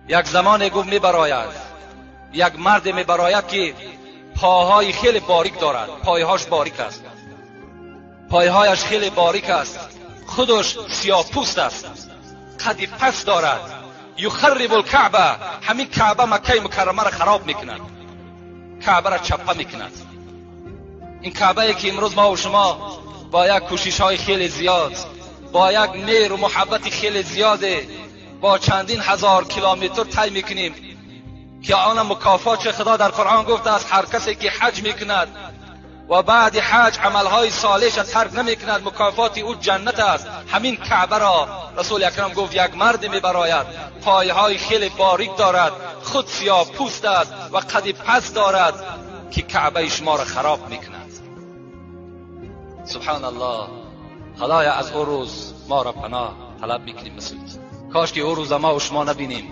Як замоне гуфт мебарояд, як марде мебарояд, ки пойҳои хеле борик дорад, пойҳош борик аст, пойҳояш хеле борик аст, худаш сиёҳпӯст аст, қади паст дорад. Юхаррибу лкаъба, ҳамин Каъба, Маккаи Мукаррамаро хароб мекунад, Каъбаро чаппа мекунад. Ин Каъбае, ки имрӯз мо шумо бо як кӯшишҳои хеле зиёд, бо як меҳру муҳаббати хеле зиёде, бо чандин ҳазор километр тай мекунем, ки она мукофот че Худо дар Қуръон гуфтааст: ҳар касе ки ҳаҷ мекунад ва баъди ҳаҷ амалҳои солеҳша тарк намекунад, мукофоти ӯ ҷаннат аст. Ҳамин Каъбаро Расули Акрам гуфт, як марде мебарояд, пойҳои хеле борик дорад, худ сиёҳпӯст аст ва қади паст дорад, ки Каъбаи шуморо хароб мекунад. Субҳаналлоҳ! Худоя, аз ӯ рӯз моро паноҳ талаб мекунем. Масуд, кош ки ӯ рӯза мо шумо набинем.